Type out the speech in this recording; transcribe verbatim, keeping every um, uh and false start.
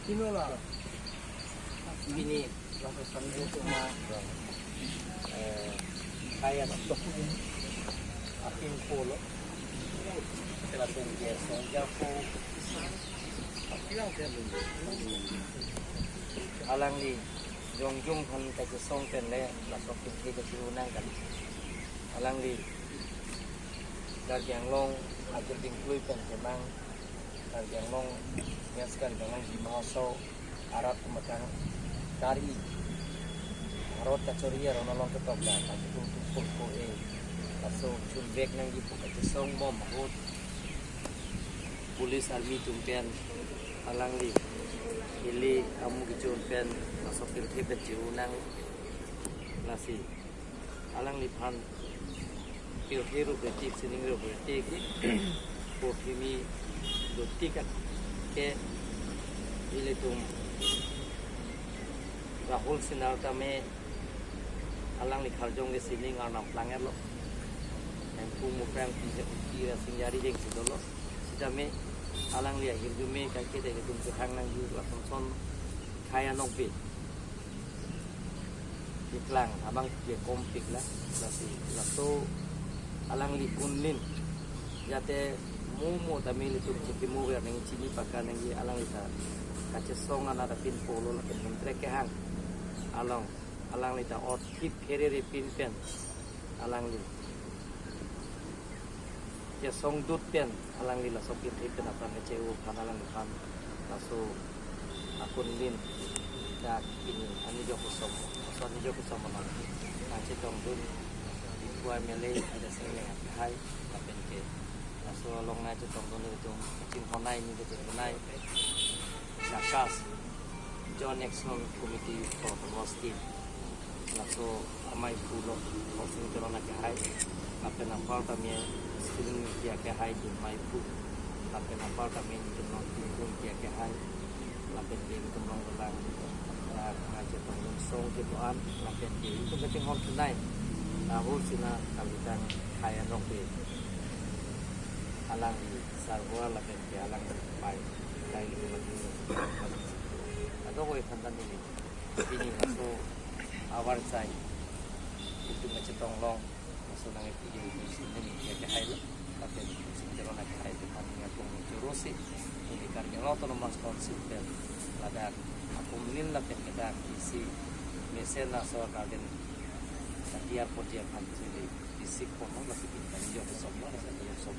Pinola. Pini laso Sunday cuma, eh, kaya atum apin polo. Lapen ke song japo. Alangli jongjung aphan kachesong pen le laso pirthe kachiru nang kali. Alangli Karbi Anglong ajo dingklui pen kemang, Karbi Anglong, West Karbi Anglong Dima Hasao arat kumatang kari arot kachori aron along ketok da, kachepung tu pun ko e. Laso chunvek nangji pu kachesong bom ahut police army atum pen alangli ili amu kechun pen laso pirthe pen chiru nang lasi. Alangliphan pirthe rup retik, sining rup retik, porthimi dotik ke ilitum Rahul Sinha tame alangli kharjong ke sining arnam plang-etlo. Hemphu muprang pi se uti ra singjari jeng si dolo. Sitame alangli ahirjume kaiketa ilitum kethang nangji lason son khei anokbe. Iklang abang ke kompik la, lasi laso alangli kunlin jate mo mo tame ilitum chekimo ver nang chini paka nangji alangli ta kachesong anat apin polo lapen hemprek kehang along alangli ta ot thip pherere pin pen alangli kesong dut pen alangli laso pirthe pen apran kacheu aphan alangliphan laso akunlin dak pini anijok kosom, laso anijok kosom along nangchetongdun Diphu M L A Bidya Sing Engleng akehai lapen ke laso along nangchetongdun ilitum kachinghon-ai ni kachinghon-ai Chakas Joint Action Committee for North East. Laso amei pulo Horsing Teron akehai. Lapen apar tame Slim Ingti akehai di amei pu. Lapen apar tame Tumlong Tingkung Ingti akehai. Lapen ke Tumlong Dolang, ah, kachetongdun song kedo-an. Lapen ke ilitum kachinghon kenai. Rahul Sinha kalitang khei anokbe. Alangli sarwa lapen ke alangli pai. Khei ilitum lagi. Adok oi phantan neli. Pini laso avar sai ilitum kachetong along laso nang epidi ilitum Slim Ingti akehai lo. Lapen Horsing Teron akehai ilitum aphan nangpon choro si neli Karbi Anglong Autonomous Council pen ladak akunlin lapen kedak isi mesen laso garden katiar porje aphan si neli isik pon lasi pini anijok kosom lo, lasi anijok kosom.